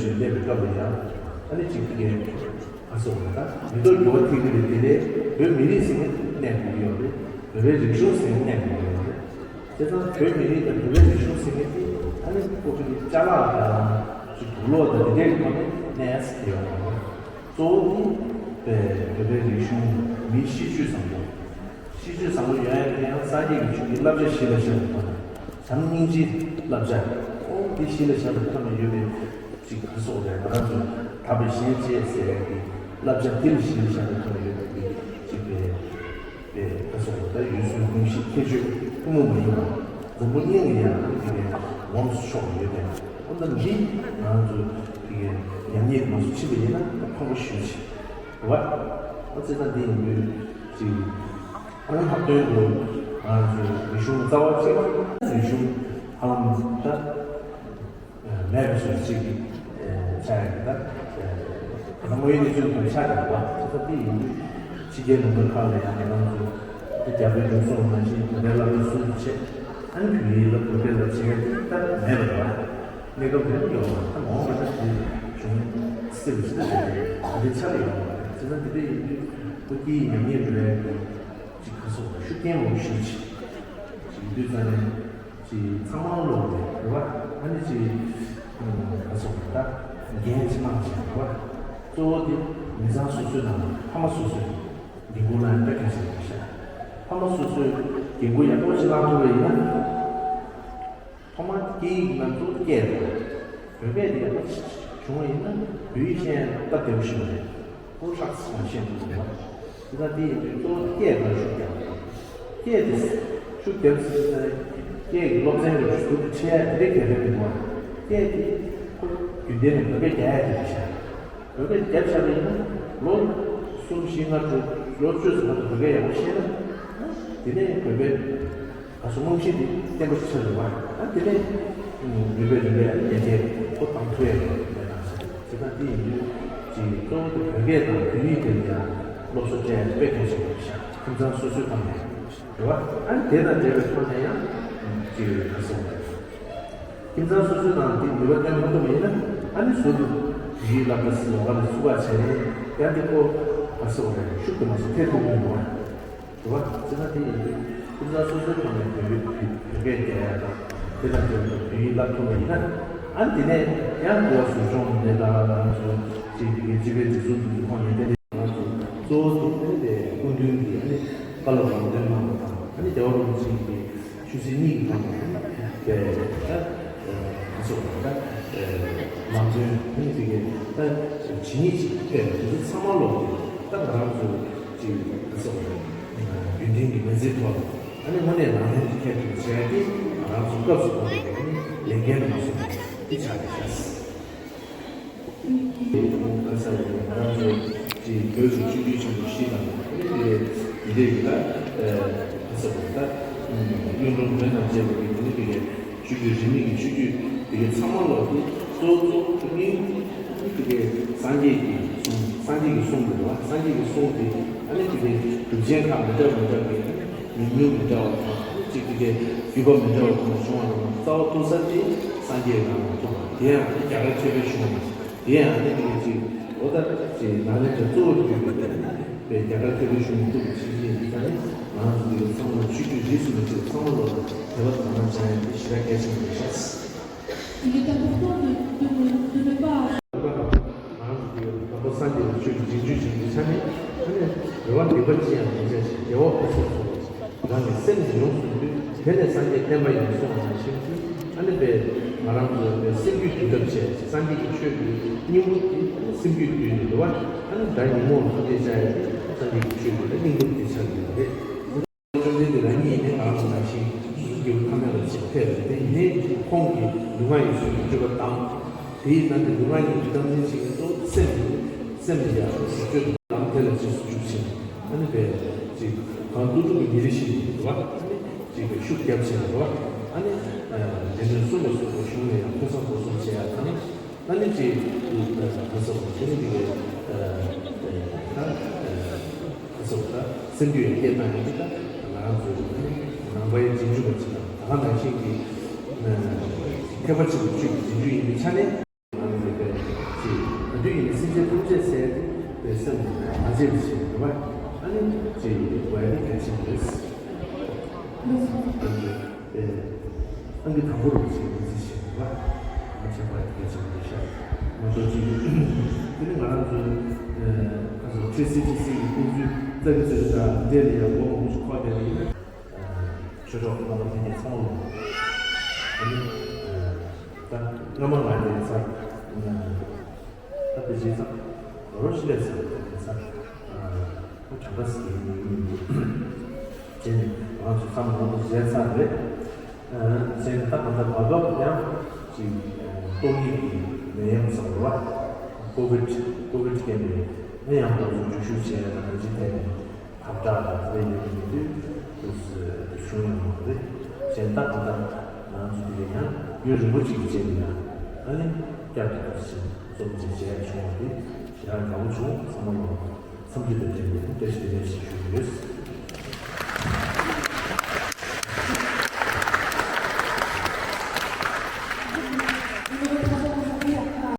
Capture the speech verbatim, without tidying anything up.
ཞིག་སླེབས་པའི་སྐབས་ལ་ཡང་ཨ་ནི་གཅིག་གི་ཨ་སོགས་ལ་ད་མི་ཐོག་འགྱུར་བ་ཐེབས་ཀྱི་རེད། དེ་ལས་བོད་མི་རིགས་ཟེར་མཁན་གནས་དགོས་ཀྱི་ཡོད་རེད། བོད་པའི་རིག་གཞུང་ཟེར་མཁན་གནས་དགོས་ཀྱི་ཡོད་རེད། བྱས་ཙང་བོད་མི་རིགས་དང་བོད་པའི་རིག་གཞུང་ཟེར་མཁན་དེ་ཨ་ནི་ཁོ་ཚོ་གི་ཅ་ལག་དང་ཅིག་དུག་ལོག་དང་དེ་འདྲའི་ཐོག་ནས་གནས་ཡ་ཟེར་གྱི་ཡོད་མ་རེད། གཙོ་བོ་དེ་བོད་པའི་རིག་གཞུང་མིའི་གཤིས་སྤྱོད་བཟང་པོ། གཤིས་སྤྱོད་བཟང་པོ་ཡོང་ཡ་དེ་ཡང་སངས་རྒྱས་ཀྱི་ཆོས་ཀྱི་བསླབ་བྱ་གཞི་ལ་བཞག་པའི་ཐོག་ནས་བྱམས་སྙིང་རྗེའི་བསླབ་བྱ། ཨོ་འདི་གཞི་ལ་བཞག་པའི་ཐོག་ནས་ཡོད་པའི་ཅིག་ག་སོགས་རེད། ང་རང་ཚོ་དག་པའི་གཞན་གཅེས་ཟེར་ཡ་གི་བསླབ་བྱ་དེ་ལ་གཞི་ལ་བཞག་པའི་ཐོག་ནས་ཡོད་པའི་ཅིག་པའི་པའི་ག་སོགས་རེད། ད་འོད་སྲུང་གོམས་གཤིས་ཁྱད་ཆོས་ཐུན་མོང་མ་ཡིན་པ་འཛམ་བུ་གླིང་ལ་ཡང་དེ་གའི་ངོམས་སུ་ཆོག་ཡོད་པས། ཨོ་ད་འདི་ང་རང་ཚོ་དེ་གའི་ཉམས་ཉེས་མ་སུ་ཕྱིན་པ་ཡིན་ན་ད་ཕངས་པོ་ཞེ་པོ་ཅིག་རེད་བ། ཨོ་ཙི་ད་འདི་ཡིན་དུས་ཅིག་ཨ་ནི་ལྷག་དོན་དུ་ང་ཚོའི་རིག་གཞུང་རྩ་བ་གཅིག་རིག་གཞུང་ཧ་ལམ་ད་མེད་པ་བཟོ་ཅིག་ཆགས་ཡོད་ད། ད་དངོས་ཡོད་གནས་ཚུལ་དང་ཆ་འདྲ་བ་ད་དེ་ཡིན་དུས་ཕྱི་རྒྱལ་ལུང་པ་ཁག་ལ་ཡང་ང་རང་ཚོ་དེ་རྒྱ་བོད་འབྲུག་གསུམ་ནང་བཞིན་བོད་པའི་བསླབ་གྲྭ་ཟུར་དུ་བྱས། ཨ་ནི་བོད་ཡིག་ལ་བོད་སྐད་ལ་བྱས་ད་མེད་པ་རེད་བ། གནས་སྐབས་རེ་ཡོང་བ་ད་མ་འོངས་པ་ད་དེ་བྱུང་སྲིད་པ་ཞིག་ད་དེ་ད་དེ་ཆ་ལ་ཡོང་བ་རེད། བྱས་ཙང་དེ་འདྲ་ཡིན་དུས་ཁོ་དེའི་ཉམས་ཉེས་འགྲོ་ཡ་གི་ཅིག་ག་སོགས་ཤུགས་རྐྱེན་མང་པོ་ཞིག་ཅིག་ཡིན་དུས་ཙང་ནས་ཅིག་ཚང་མ་ལོག་ནས་རེད་བ། ཨ་ནི་ཅིག་ག་སོགས་ད་འགན་ཅིག་བླངས་བྱས་རེད་བ། གཙོ་བོ་དེ་མི་ཚང་སོ་སོའི་ནང་ཕ་མ་སོ་སོའི་འགན་ཁུར་བླངས་ཡ་དཔེ་གལ་ཆེན་པོ་ཤག་ཕ་མ་སོ་སོའི་འགན་ཁུར་ཡག་པོ་ཅིག་བླངས་ཐུབ་པ་ཡིན་ན། ཐོག་མར་སྐད་ཡིག་ནང་གཙོ་བོ་སྐད་དང་། བོད་སྐད་དེ་ཡག་པོ་བྱུང་བ་ཡིན་ན་བོད་ཡིག་ཤེས་ཡ་སྟབས་བདེ་པོ་ཞིག་རེད། ཁོ་ཧྲག་ཙམ་ཤེས་ཐུབ་ཀྱི་རེད། དེ་ལྟར་དེ་ཡིན་དུས་གཙོ་བོ་སྐད་ལ་ཤུགས་རྒྱབ། སྐད་དེ་ཤུགས་རྒྱབ་ཟེར་ཙང་སྐད་ཀྱི་སློབ་ཚན་ལ་ཟུར་དུ་ཁྲིད་ཡ་དེ་འདྲའི་གལ་ཆེན་མི་འདུག་སྐད་དེ་ཁོ་རྒྱུན་ལྡན་ནས་བོད་སྐད་རྒྱག་ཡ་དེ་རེད་ཤག་བོད་སྐད་རྒྱབ་བཞག་པ་ཡིན་ན་ལོ་གསུམ་བཞི་ལྔ་དྲུག་ལོ་བཅུ་ཙམ་བར་དུ་བོད་སྐད་ཡག་པོ་ཤེས་ན། དེ་ནས་བོད་པའི་ག་སོ་རྨང་གཞི་དེ་བརྟན་པོ་ཞིག་ཆགས་འདུག་བ། ཨ་དེ་ནས་རིམ་པས་རིམ་པས་ཡར་རྒྱས་ཁོ་བཏང་ཐུབ་ཡ་ཡོད་པའི་ནང་བཞིན་དེ་དང་དེ་ཡིན་དུས་ཀྱི་གཙོ་བོ་དེ་བོད་སྐད་དང་བོད་ཡིག་དེ་ལ་ཡང་སློབ་གསོ་སྤྲད་ཡ་དེ་དཔེ་གལ་ཆེན་པོ་རེད་ཤག་ཁྱིམ་ཚང་སོ་སོའི་ཐོག་ནས་རེད་བ། ཨ་དེ་དང་འབྲེལ་བའི་ཐོག་ནས་ཡང་ཅིག་ག་སོ་ཁྱིམ་ཚང་སོ་སོའི་ནང་དེ་ནུས་པ་བཏོན་མ་ཐུབ་པ་ཡིན་ན་ཨ་ནི་ཟུར་དུ་བོད་ཡིག་བསླབ་གྲྭ་ཟེར་ལོགས་ཀ་ལ་བཙུགས་པ་བྱས་ནས་ཡང་དེ་ཁོ་ག་སོ་རེད་ཤུགས་དེ་མ་སོ་ཐེབས་ཐུབ་ཀྱི་མི་འདུག་བ། རེད་བ། བྱས་ཙང་དེ་ཡིན་དུས་ཁྱིམ་ཚང་སོ་སོའི་ཐོག་ནས་བོད་ཡིག་བོད་སྐད་རྒྱག་ཡ་དང་དེ་དང་འབྲེལ་བའི་བོད་ཡིག་བསླབ་ཐུབ་པ་ཡིན་ན་ཨ་ནི་དེ་ནས་ཡང་འགྲོ་བ་ཟུར་སྦྱོང་ནས་ད་ང་ཚོ་ཅིག་དེ་གའི་སྤྱི་པའི་སྒྲིག་འཛུགས་འདུ་འཛོམས་ཁོངས་ནས་དེ་ནས་ང་ཚོ་གཙོ་བོ་དེ་ཨ་ནི་དེ་སྐུ་མདུན་གྱིས་ཨ་ནི་བཀའ་སློབ་ལམ་སྟོན་གནང་བ་དང་ཨ་ནི་རྒྱལ་བ་རིན་པོ་ཆེ་གིས་ཆོས་སྲིད་གཉིས་ཀྱི་ཐོག་ནས་ཨ་ནི་དེ་ད་ང་ཚོ་ད་ལམ་སྟོན་ཨ་ནི་དེ་གའི་ད་ཇི་སྙེད་ཅིག་ཕེབས་པ་དེ་ཚོ་ཚང་མ་ལོག་ད་ང་རང་ཚོ་ཅིག་ང་ཚོ་རྒྱུན་ལྡན་གྱི་མི་ཚེའི་ཐོག་ལ་ཨ་ནི་དངོས་གནས་ནང་དོན་གྱི་ཁྱད་ཆོས་བྱས་ཏེ་ང་རང་ཚོ་སྐབས་སུ་བབས་པའི་ཨ་ནི་ལས་འགན་མ་སོང་བ་དེ་ཆགས་ཀྱི་ཤག་ཨ་ས་ཡི་ང་ཚོ་ཅིག་བོད་ཀྱི་སྤྱི་འཐུས་ཆེན་པོ་བཞི་དང་ཨ་ནི་དེ་འདྲའི་ཡི་ད་ཨ་ས་བོ་ད་གཡུང་དྲུང་བོན་དང་བཅས་པ་གི་དེ་ནི་དེ་གའི་ཆོས་བརྒྱུད་རིས་མེད་ཀྱི་ཆོས་བརྒྱུད་དེ་གའི་ཚང་མ་ལོག་དེ་གཙོ་གཙོ་དེ་ནི་དེ་གའི་སངས་རྒྱས་ཀྱི་གསུང་སངས་རྒྱས་ཀྱི་གསུང་དེ་ལ་སངས་རྒྱས་ཀྱི་གསུང་དེ་ཨ་ནི་དེ་གའི་གྲུབ་ཆེན་ཁག་མི་འདྲ་མི་འདྲ་གི་ཨ་ནི་ཉམས་མྱོང་མི་འདྲ་བ་དང་ཨ་ནི་ཅིག་དེ་གའི་བརྒྱུད་པ་མི་འདྲ་བ་དང་བྱུང་བ་རེད། རྩ་བ་ཐུག་ས་དེ་སངས་རྒྱས་རང་ལ་ཐུག་པ་དེ་ཡང་ཨ་ནི་རྒྱ་གར་ཆོས་པའི་གཞུང་ལ། དེ་ཡང་ཨ་ནི་དེ་གའི་ཅིག་ཨོ་ད་ཅིག་ནཱ་ལེནྡྲ་གཙོ་བོར་གྱུར་པའི་དེ་ནི་པའི་རྒྱ་གར་མཁས་པའི་གཞུང་ཐུགས་ཀྱི་ཆེད་ཡིན་ད་ནི་ང་རང་ཚོ་འདི་གའི་ཚང་མ་ཆོས་བརྒྱུད་རིས་སུ་མ་ཆད་པ་ཚང་མ་ལོག་དད་པ་དང་བླངས་བྱ་ཡ་འདི་ཞེ་དྲག་གལ་ཆེན་པོ་རེད་ཤག Il est important de, de, ne- de ne pas ང་རང་ཚོ་འདི་གའི་དམ་པ་སངས་རྒྱས་པའི་ཆོས་ཀྱི་རྗེས་འཇུག་ཅན་གྱི་ཆ་ནས་ཨ་ནི་རེ་བ་སྡིག་པ་ཅི་ཡང་མི་བྱ་ཞིང་དགེ་བ་ཕུན་སུམ་ཚོགས་པ། རང་གི་སེམས་ནི་ཡོངས་སུ་འདུལ། དེ་ནས་སངས་རྒྱས་བསྟན་པ་ཡིན་གསུངས་པ་ནང་བཞིན་གྱི་ཨ་ནི་པས་ང་རང་ཚོ་པའི་སེམས་རྒྱུད་འདུལ་ཐབས་བྱས། སངས་རྒྱས་ཀྱི་ཆོས་ཀྱི་སྙིང་པོ་དེ་སེམས་རྒྱུད་འདུལ་ནས་འདུལ་བ། ཨ་ནི་དགྲ་ཉོན་མོངས་ལ་ཐུགས་རྗེ་བྱ་ཡ་དེ་སངས་རྒྱས་ཀྱི་ཆོས་ཀྱི་སྙིང་པོ་དེ་ཆགས་ཡོད་རེད། བཅོམ་ལྡན་འདས་རང་ཉིད་ནི་ང་རང་ཚོ་ནང་བཞིན་སོ་སོ་སྐྱེ་བོ་ཐ་མལ་པ་ཞིག་ཕེབས་པས་དེ་ཡིན་ནའི་ཁོང་གིས་ལུས་ངག་ཡིད་གསུམ་གྱི་སྤྱོད་པ་དང་། དེའི་ནང་གི་ལུས་ངག་ཡིད་ཀྱི་སྟངས་འཛིན་བྱེད་མཁན་གཙོ་བོ་སེམས་ཡིན། སེམས་ལ་ཡང་སྤྱོད་ལམ་དེ་ལ་རྗེས་སུ་འཇུག་ཕྱིན། ཨ་ནི་པས་ཅིག་གང་ལྟར་ཀླུ་སྒྲུབ་ཀྱི་ཉེ་རིང་བཞི་ཡིན་པ། ཨ་ནི་ཅིག་གི་ཤུགས་རྒྱབ་ཕྱིན་པ། ཨ་ནི་སྡེ་སྣོད་གསུམ་ལ་སོགས་པའི་གཞུང་ལ་ཡང་ཐོས་བསམ་སྒོམ་གསུམ་བྱེད་ཡ་དང་། ཨ་ནི་ཅིག་ཨ་སོགས་པ་དེ་ནི་ཅིག་གི་ཨ་ཨ་ཨ་སོགས་པ་སེམས་རྒྱུད་ཡང་སྐྱེད་བཏང་ཡ་དེ་དང་ང་རང་ཚོའི་ནང་པའི་རྗེས་འཇུག་པ་ཅིག་དང་ད་ག་ནང་བཞིན་གྱི་ཐེག་པ་ཆེན་པོའི་ཆོས་ཀྱི་རྗེས་འཇུག་ཡིན་པའི་ཆ་ནས། ང་ཚོས་པའི་ དེ་ཡིན་སེམས་ཅན་ཐམས་ཅད་ཟེར་ཏེ་པའི་སེམས་ལ་མ་བརྗེད་པ་ཞིག་ཡོད་པ། ཨ་ནི་ཅིག་དགོས་ཡ་དེ་གལ་ཆེན་པོ་རེད། ཨ་ནི་ཨང་ཀི་དང་པོ་རུ་ཅིག་མི་ཚེ་ཞིག་ཡོད་པ། ང་ཆེན་པོ་ཡ་དེ་གལ་ཆེན་པོ་རེད་ཤག་མ་གཏོགས་ཅིག་དེ་ནི་ང་རང་ཚོའི་ཁ་སོ་ཁྲི་སི་ཁྲི་སི་གི་ཀུན་སྤྱོད་རྩ་གི་རྩ་གི་འདྲ་འདྲེ་ལ་ཡང་མགོ་མང་པོ་ཞིག་འཁོར་བསྡད་པ་ཡིན་ན། ཆོས་གྲོགས་རྣམ་པ་ཕན་ཚུན་ཚང་མ་ལ། ཨ་ནི་ད་སྔ་མ་ང་དེ་ཚ་ད་དེ་རྗེས་ཚ་རོ་ཤི་ལས་ཚ་དེ་ཚ་ཁོ་གྲངས་ཀ་སི་ཡིན་ཡིན་ཡིན་ཅེས་ནས་ང་ཚོ་ཚང་མ་ང་ཚོ་བཟས་ཚར་རེད། ཅེས་ནས་ད་གང་ལྟར་བར་སྐབས་ཡང་ཅིག་ཏོག་དབྱིབས་ཀྱི་ནད་ཡམས་སོགས་རེད་བ། ཀོ་བིད་ཀོ་བིད་རྐྱེན་པས་ནད་ཡམས་སྐབས་སུ་འཇུ་བཤུད་བྱས་ཡ་དང་ཇི་ཐད་ནས། ཁ་བྲལ་དང་དེ་ཡོད་མི་འདུག་དུས་སུ་བྱུང་ཡོང་བ་རེད། གཞན་དག་གང་ལྟར་ང་ཚོ་དེ་ཡང་ཡུན་རིང་པོ་ཅིག་གི་རྗེས་ནས་ཡང་ཨ་ནི་བསྐྱར་དུ་དུས་ཕྱིན་རྩོམ་ཅིག་བྱས་བྱུང་བ་དེ་ཞེ་དྲག་དགའ་པོ་བྱུང་། ཚང་མ་ལ་འཚམས་འདྲི་དང་འབྲེལ་ནས་བཀྲ་ཤིས་བདེ་ལེགས་ཞེས་ཞུ་གི་ཡོད།